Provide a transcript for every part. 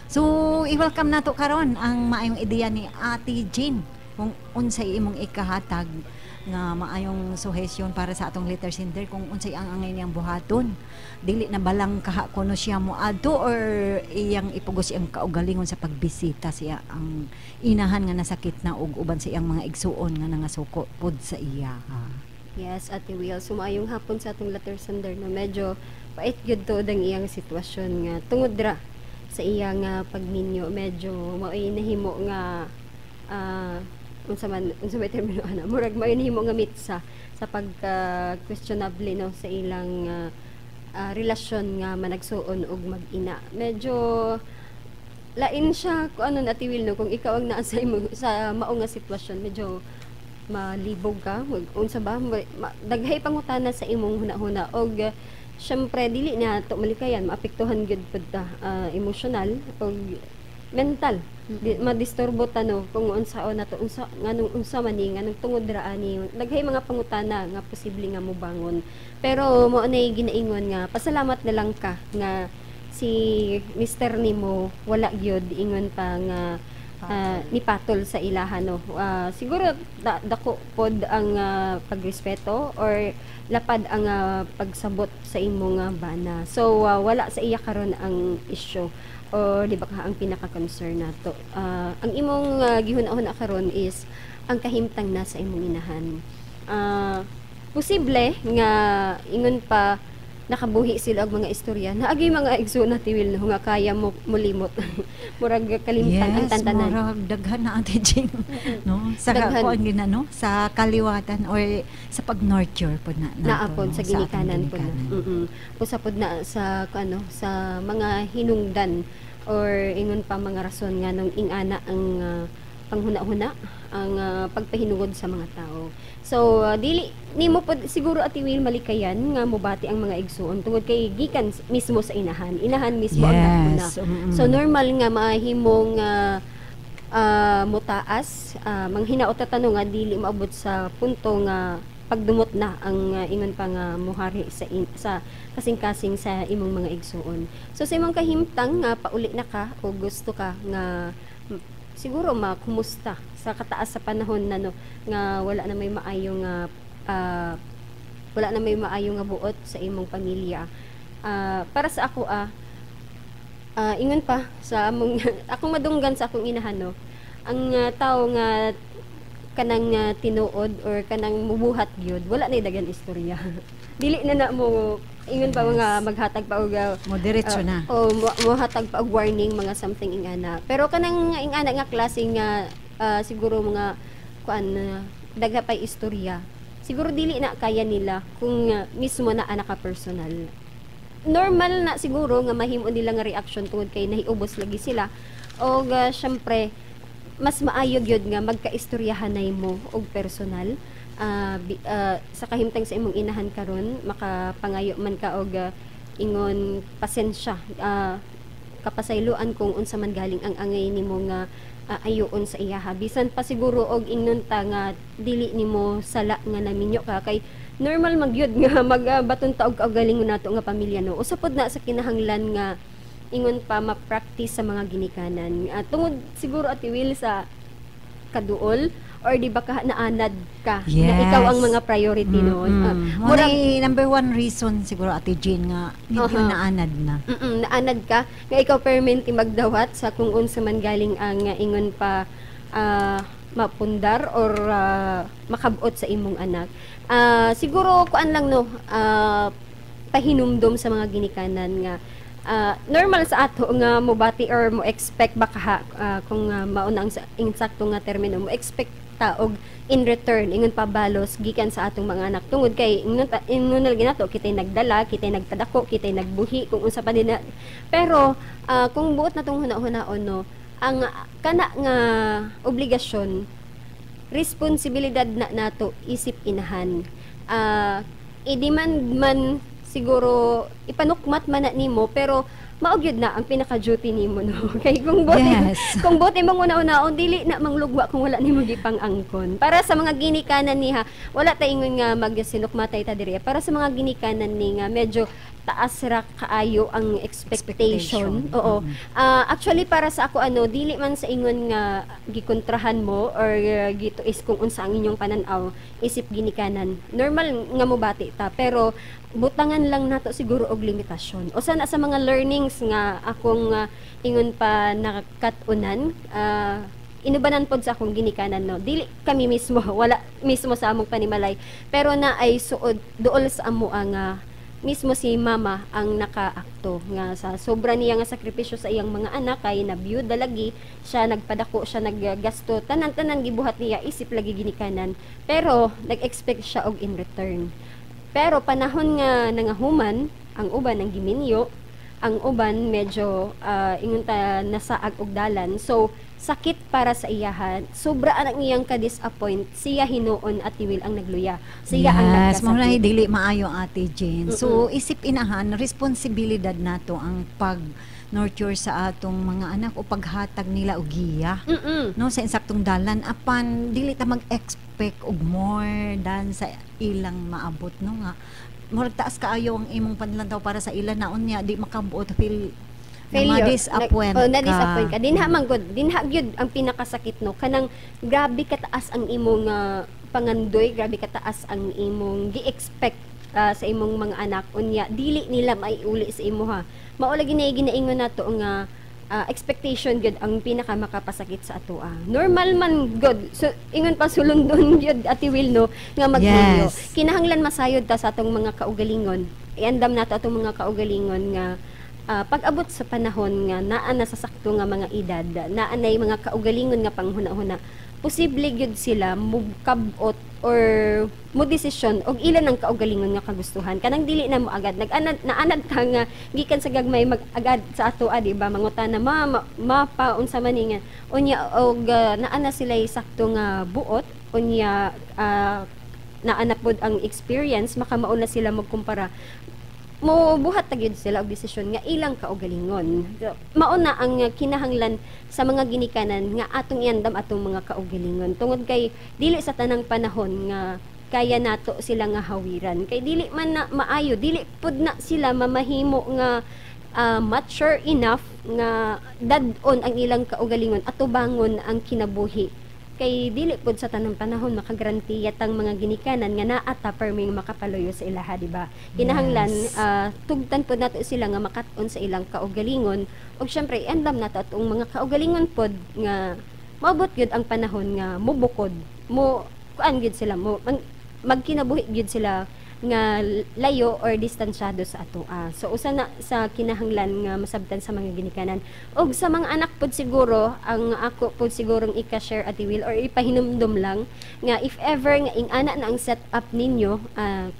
So i-welcome nato karon ang maayong ideya ni Ate Jean kung unsay imong ikahatag nga maayong suhesyon para sa atong letter sender, kung unsay ang angay niyang buhaton. Dili na balang kaha kuno siya moadto or iyang ipugos iyang kaugalingon sa pagbisita siya ang inahan nga nasakit na og uban sa iyang mga igsuon nga nangasuko pod sa iya. Yes, Ate Will. So, maayong hapon sa atong letter sender, no. Medyo pait gyud tuod ang iyang sitwasyon nga tungod ra sa iyang pagminyo, medyo mao'y nahimo nga unsa may termino ana, murag mao'y nahimo nga mitsa sa pagka questionable, no, sa ilang relasyon nga managsuon og mag-ina. Medyo lain siya kung ano, Ate Will, no, kung ikaw ang naa sa imo sa mao nga sitwasyon, medyo malibog ka, unsa ba, daghay pangutana sa imong huna-huna og syempre dili na to malikayan, maapektuhan gyud pud ta, emosyonal og mental. Di, madisturbo ta, no, kung unsaon na to, unsa nganong unsa man ni, nganong tungod ra ani, daghay mga pangutana nga posible nga mobangon. Pero mao nay ginaingon nga pasalamat na lang ka nga si Mr. nimo wala gyud ingon pa nga nipatol sa ilaha, no. Siguro dako pod ang pagrespeto or lapad ang pagsabot sa imong bana. So wala sa iya karon ang issue o di ba ka ang pinaka-concern nato. Ang imong gihuna-huna karon is ang kahimtang na sa imong inahan. Posible nga ingon pa nakabuhi sila og mga istorya. Naagay mga igsoon, Ate Will, no, nga kaya mo mulimot. Murag kalimtan ang tantanan. Murag daghan na, Ate Jing, no? Sa Daghan. Kuan gina, no? Sa kaliwatan or sa pag-nurture pod na nato, Naa pod no? sa Atong ginikanan pod na. ginikanan. Usa pod na sa ano, sa mga hinungdan or ingon pa mga rason nga nung ingana ang panghuna-huna ang pagpahinungod sa mga tao. So dili nimo pod siguro, Ate Will, malikayan nga mobati ang mga igsuon tungod kay gikan mismo sa inahan. Inahan mismo ang naguna. So normal nga mahimong mutaas, manghinaot ta tanong nga dili maabot sa punto nga pagdumot na ang ingon pa nga muhari sa kasing-kasing sa imong mga igsuon. So sa imong kahimtang nga pauli na ka o gusto ka nga siguro makumusta sa kataas sa panahon na, no, nga wala na may maayo nga buot sa imong pamilya. Para sa ako, ingon pa sa among akong madunggan sa akong inahan, no, ang tao nga kanang tinuod or kanang mubuhat gyud, wala na daghan istorya, dili na na mo ingon pa mga maghatag pa og Mo diretso na. O mohatag pa og warning, mga something ingana. Pero kanang ingana nga klase nga siguro mga kuan dagha pay istorya, siguro dili na kaya nila kung mismo na naka personal. Normal na siguro nga mahimo nila nga reaction tungod kay nahiubos lagi sila og syempre mas maayo gyud nga magkaistoryahanay mo og personal. Sa kahimtang sa imong inahan karon, makapangayo man ka og ingon pasensya, kapasayloan kung unsa man galing ang angay nimo nga ayoon sa iyaha, bisan pa siguro og ingnon ta nga dili nimo sala nga naminyo ka, kay normal magyud nga magbaton ta og kaugalingon nato nga pamilya, no. Usa pod na sa kinahanglan nga ingon pa ma-practice sa mga ginikanan. Tungod siguro, Ate Will, sa kaduol or di ba ka naanad ka na ikaw ang mga priority noon. Mo number one reason siguro, Ate Jane, nga medyo naanad na. Naanad ka nga ikaw permanente magdawat sa kung unsa man galing ang ingon pa mapundar or makabot sa imong anak. Siguro kuan lang, no, pahinumdom sa mga ginikanan nga normal sa ato nga mobati or mo expect baka ha, kung mauna ang insakto nga termino, mo expect ta og in return ingon pa balos gikan sa atong mga anak tungod kay ingon na lagi nato, kitay nagdala, kitay nagpadako, kitay nagbuhi, kung unsa pa din na. Pero kung buot na tong huna-hunaon, no, ang kana nga obligasyon, responsibilidad na nato isip inahan, i-demand man siguro, ipanukmat man na nimo, pero mao gyud na ang pinaka duty nimo, no, kay kung buot kung buot imong una-unaon, dili na manglugwa kung wala nimo gipang-angkon. Para sa mga ginikanan niha, wala ta ingon nga magsinukmatay ta diri. Para sa mga ginikanan ni nga medyo Taas ra kaayo ang expectation. Expectation. Oo. Actually para sa ako ano, dili man sa ingon nga gikontrahan mo or gituis kung unsa ang inyong pananaw isip ginikanan. Normal nga mobati ta, pero butangan lang nato siguro og limitasyon. Usa na sa mga learnings nga akong ingon pa nakakat-unan, inubanan pod sa akong ginikanan, no. Dili kami mismo, wala mismo sa among panimalay, pero na ay suod duol sa amo ang mismo si mama ang nakaakto nga sa sobra niya nga sakripisyo sa iyang mga anak kay nabiyuda lagi siya, nagpadako siya, naggasto, tanan-tanan gibuhat niya isip lagi ginikanan, pero nag-expect siya og in return. Pero panahon nga nangahuman ang uban, ang giminyo ang uban, medyo ingon ta nasaag og dalan. So sakit para sa iyahan, sobra ang iyang ka-disappoint. Siya hinuon at tiwil ang nagluya, siya ang Yes, mao na nagkasakit. Dili maayo, Ate Jane. So isip inahan, responsibilidad nato ang pag nurture sa atong mga anak o paghatag nila og giya. No, sa insaktong dalan, apan dili ta mag-expect og more than sa ilang maabot, no, nga murag taas kaayo ang imong panlantaw para sa ila na unya di makabuot, feel na Failure. Ma-disappoint Oh, na-disappoint ka. Dinha man gud, dinha gyud ang pinakasakit, no. Kanang grabe kataas ang imong pangandoy, grabe kataas ang imong gi-expect sa imong mga anak, unya dili nila maiuli sa imo ha. Mao lagi na ginaingon nato nga expectation gyud ang pinaka makapasakit sa atoa. Normal man gud. So ingon pa sulundon gyud, Ate Will, no, nga magminyo. Kinahanglan masayod ta sa atong mga kaugalingon. Iandam nato atong mga kaugalingon nga pag-abot sa panahon nga naa na sa sakto nga mga edad, naa nay mga kaugalingon nga panghuna-huna, posible gyud sila mukab-ot or mo desisyon og ilan ang kaugalingon nga kagustuhan, kanang dili na mo agad nag-anad, naanad ka nga gikan sa gagmay mag agad sa ato, di ba, mangutana, ma, ma, ma pa unsa man ni nga unya og naa na sila sakto nga buot, unya naa na pod ang experience, makamao na sila magkumpara, mo buhat ta gyud sila og desisyon nga ilang kaugalingon. So, mao na ang kinahanglan sa mga ginikanan nga atong iandam atong mga kaugalingon tungod kay dili sa tanang panahon nga kaya nato sila nga hawiran, kay dili man na maayo, dili pud na sila mamahimo nga mature enough nga dad-on ang ilang kaugalingon, atubangon ang kinabuhi, kay dili pud sa tanang panahon makagarantiya tang mga ginikanan nga naa ta perming makapaluyo sa ilaha, di ba? Kinahanglan tugtan pud nato sila nga makat-on sa ilang kaugalingon, ug syempre iandam nato atong mga kaugalingon pod nga maabot gyud ang panahon nga mubukod mo, kuan gyud sila mo, magkinabuhi gyud sila nga layo or distansyado sa atoa. So usa na sa kinahanglan nga masabtan sa mga ginikanan. Og sa mga anak pod siguro, ang ako pod sigurong ika-share, Ate Will, or ipahinumdum lang nga if ever nga ing-ana na ang set up ninyo,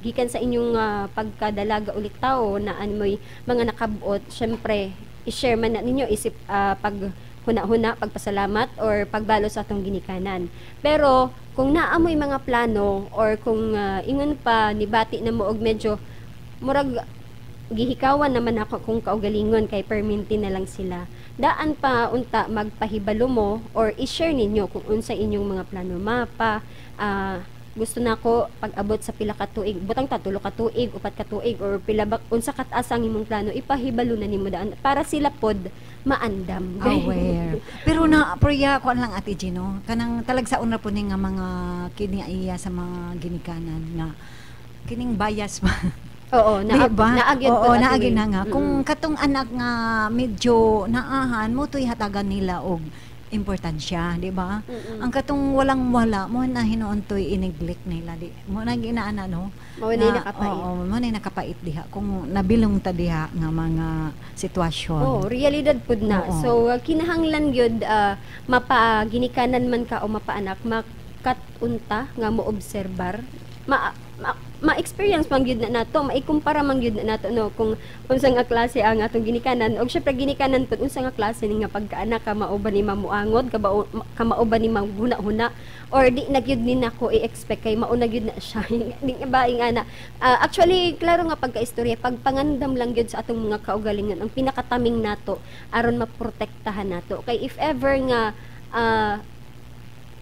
gikan sa inyong pagkadalaga ulit tao na mo'y mga nakabot, syempre i-share man na ninyo isip pag huna-huna, pagpasalamat or pagbalo sa atong ginikanan. Pero kung naa mo'y mga plano or kung ingon pa nibati na mo og medyo murag gihikawan naman ako kung kaugalingon kay perminti na lang sila. Daan pa unta magpahibalo mo or i-share ninyo kung unsa inyong mga plano, mapa gusto na ko pag-abot sa pila ka tuig, butang ta 3 ka tuig, 4 ka tuig or pila ba, unsa kataas ang imong plano, ipahibalo na nimo daan para sila pod maandam. Aware. Pero na priya kuan lang, Ate Gino, kanang talagsaon ra po ni nga mga kini iya sa mga ginikanan nga kining bias ba? Oo, Di ba? naa gyud Oo, pod, Ate naa gyud Will. Na nga. Kung katong anak nga medyo naahan mo to'y hatagan nila og importansya, di ba? Ang katong walang wala mo na hinuon to'y i-neglect nila, di mo na ginaana, no? Mao na nakapait. Oo, mo na nakapait diha kung nabilong ta diha nga mga sitwasyon. Oh, realidad pud na. So kinahanglan gyud mapaginikanan man ka o mapaanak, makat-unta nga mo obserbar, ma ma-experience man gyud na nato, maikumpara man gyud na nato, no, kung unsa nga klase ang atong ginikanan og syempre ginikanan pud unsa nga klase ni nga pagkaanak ka, mao ba ni mamuangod ka ba, ka mao ba ni maghuna-huna or di na gyud ni nako i-expect kay mao na gyud na siya, di ba ingana? Actually klaro nga pagkaistorya, pagpangandam lang gyud sa atong mga kaugalingon ang pinakataming nato aron maprotektahan nato, kay if ever nga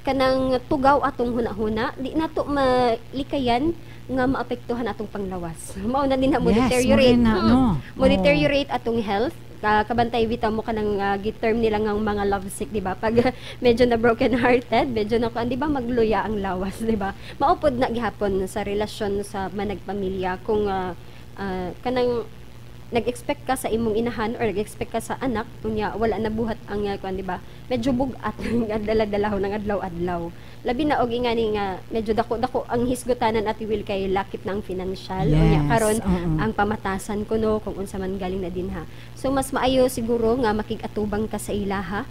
Kanang tugaw atong hunahuna, di nato malikayan nga maapektuhan atong panglawas. Mao na din na mo deteriorate. Mo na, no? Mo deteriorate atong health. Kabantay bitaw mo kanang gi-term nila nga mga love sick, di ba? Pag medyo na broken hearted, medyo na kuan, di ba, magluya ang lawas, di ba? Mao pod na gihapon sa relasyon sa managpamilya kung kanang nag-expect ka sa imong inahan or nag-expect ka sa anak, unya wala na buhat ang kuan, di ba? Medyo bug-at ang dala-dala ng adlaw-adlaw, labi na og ingani nga medyo dako-dako ang hisgutanan, Ate Will, kay lakip na ang financial. Unya karon ang pamatasan kuno kung unsa man galing na dinha. So mas maayo siguro nga makig-atubang ka sa ilaha.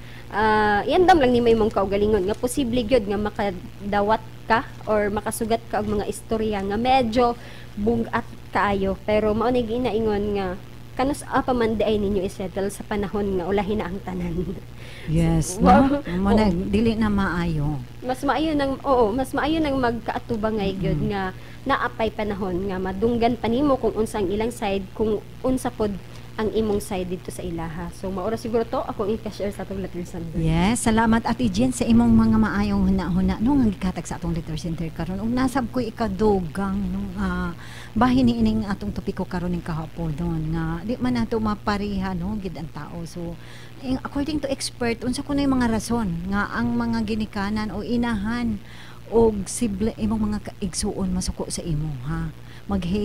Iandam lang nimo imong kaugalingon nga posible gyud nga makadawat ka or makasugat ka og mga istorya nga medyo bug-at kaayo, pero mao ni ginaingon nga kanus pa man diay ninyo isettle sa panahon nga ulahi na ang tanan. Yes, no? Mo na dili na maayo. Mas maayo nang, oo, mas maayo nang magkaatubangay gyud nga naapay panahon nga madunggan pa nimo kung unsa ang ilang side, kung unsa pod ang imong side dito sa ilaha. So mao ra siguro to akong i-share sa atong letter sender. Yes, salamat, Ate Jen, sa imong mga maayong huna-huna no nga gikatag sa atong letter sender karon. Ug nasab ko'y ikadugang no bahin ni ining atong topiko karon ning kahapon nga di man nato mapariha no gid ang tao. So according to expert, unsa kuno yung mga rason nga ang mga ginikanan o inahan og sibling, imong mga igsuon, masuko sa imo ha,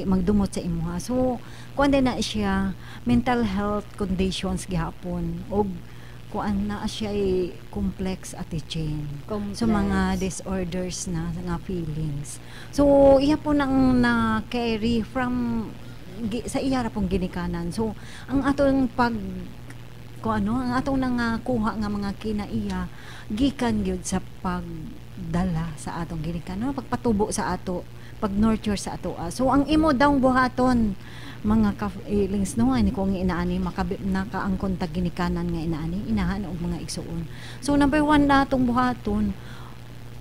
magdumot sa imo ha? So kuan din na siya, mental health conditions gihapon og kuan na siya ay complex, Ate Jane. Complex. So mga disorders na nga feelings. So iya po nang na carry from sa iya ra pong ginikanan. So ang atong pag ko ano, ang atong nangakuha nga mga kinaiya gikan gyud sa pagdala sa atong ginikanan, pagpatubo sa ato, pag nurture sa ato. So ang imo daw buhaton, mga ka-feelings no, ani ko ang inaani nakaangkon tag ginikanan nga inaani, inahan og mga igsuon. So number one na atong buhaton,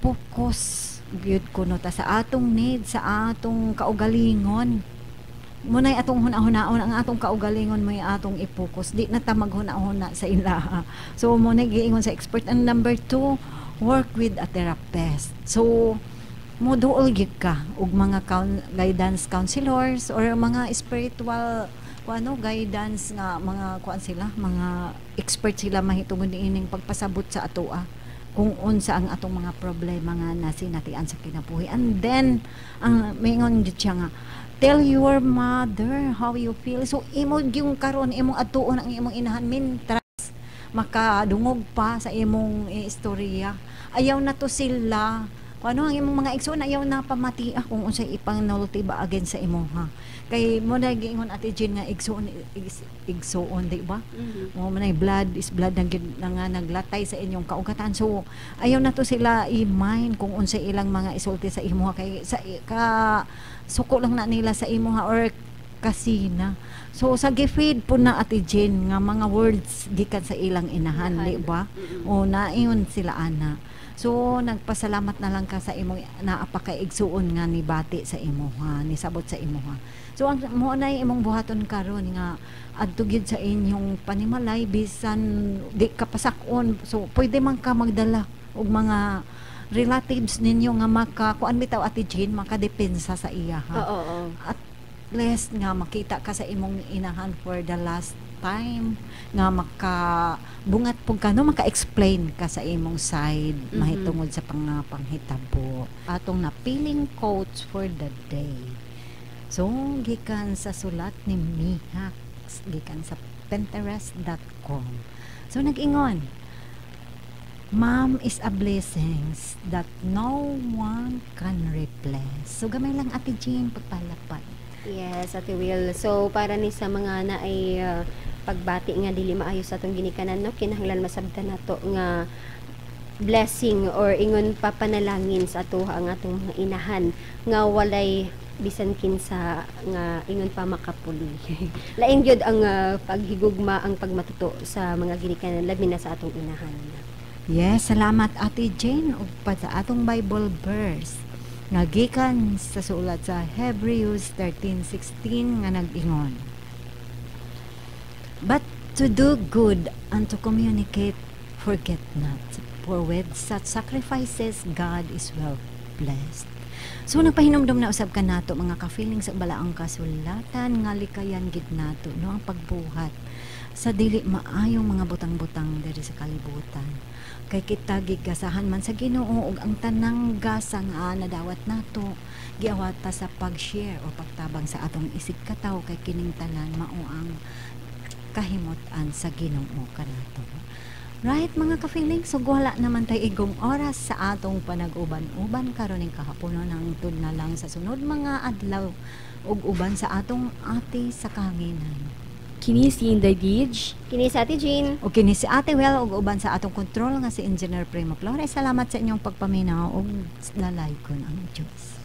focus gyud kuno ta sa atong need, sa atong kaugalingon. Munay atong huna-hunaon ang atong kaugalingon, may atong i-focus, di na ta maghuna-huna sa ila. So mo na giingon sa expert. And number two, work with a therapist. So mo duol gyud ka og mga guidance counselors or mga spiritual kung ano guidance nga mga kuan sila, mga expert sila mahitungod niining pagpasabot sa atoa kung unsa ang atong mga problema nga nasinatian sa kinabuhi. And then ang maingon gyud siya nga tell your mother how you feel. So imo yung karon, imong atuon ang imong inahan mintras makadungog pa sa imong istorya. Ayaw na to sila kung ano ang imong mga igsoon, ayaw na pamatia kung unsay ipanulti ba against sa imo ha, kay mo na giingon, Ate Jean, nga igsoon igsoon, di ba? Mhm. Mo man ay blood is blood nang na nga naglatay sa inyong kaugatan. So ayaw na to sila i-mind kung unsay ilang mga isulti sa imo ha, kay sa ka suko lang na nila sa imo ha or kasina. So sa gi-feed po na, Ate Jane, nga mga words gikan sa ilang inahan, di ba? Mm-mm. O naingon sila ana. So nagpasalamat na lang ka sa imong naapakaigsuon nga ni bati sa imo ha, ni sabot sa imo ha. So ang mo na imong buhaton karon nga adto gyud sa inyong panimalay bisan di ka pasak-on. So pwede man ka magdala og mga relatives ninyo nga maka kuan bitaw, Ate Jane, makadepensa sa iya ha. Oo, oo. At least nga makita ka sa imong inahan for the last time nga maka bungat pug ka no, maka-explain ka sa imong side mahitungod sa panghitabo. Atong napiling quotes for the day, so gikan sa sulat ni Mihax, gikan sa pinterest.com. So nag-ingon, "Mom is a blessings that no one can replace." So gamay lang, Ate Jean, pagpalapad. Yes, Ate Will. So para ni sa mga naay pagbati nga dili maayo sa atong ginikanan no, kinahanglan masabtan nato nga blessing or ingon papanalangin sa atoha ang atong mga inahan nga walay bisan kinsa nga ingon pa makapuli. Lain gyud ang paghigugma, ang pagmatuto sa mga ginikanan, labi na sa atong inahan. Yes, salamat, Ate Jane, ug pa sa atong Bible verse nga gikan sa sulat sa Hebrews 13:16 nga nag-ingon, "But to do good and to communicate, Forget not, for with such sacrifices God is well pleased. So nagpahinumdom na usab kanato, mga ka-feelings, sa balaang kasulatan nga likayan gid nato, no, ang pagbuhat sa dili maayong mga butang-butang diri sa kalibutan. Kay kita gigasahan man sa Ginoo ug ang tanang gasa nga nadawat nato giawata sa pag-share o pagtabang sa atong isig katawo, kay kining tanan mao ang kahimot-an sa Ginoo kanato. Right, mga ka-feeling, so wala naman tay igong oras sa atong panag-uban-uban karon ning kahaponon, hangtod na lang sa sunod mga adlaw ug uban sa atong ate sa kahanginan. Kini si Inday Gage. Kini sa Ate Jean. O kini si Ate Well ug uban sa atong control nga si Engineer Primo Flores. Salamat sa inyong pagpaminaw ug dalaygon ang Diyos.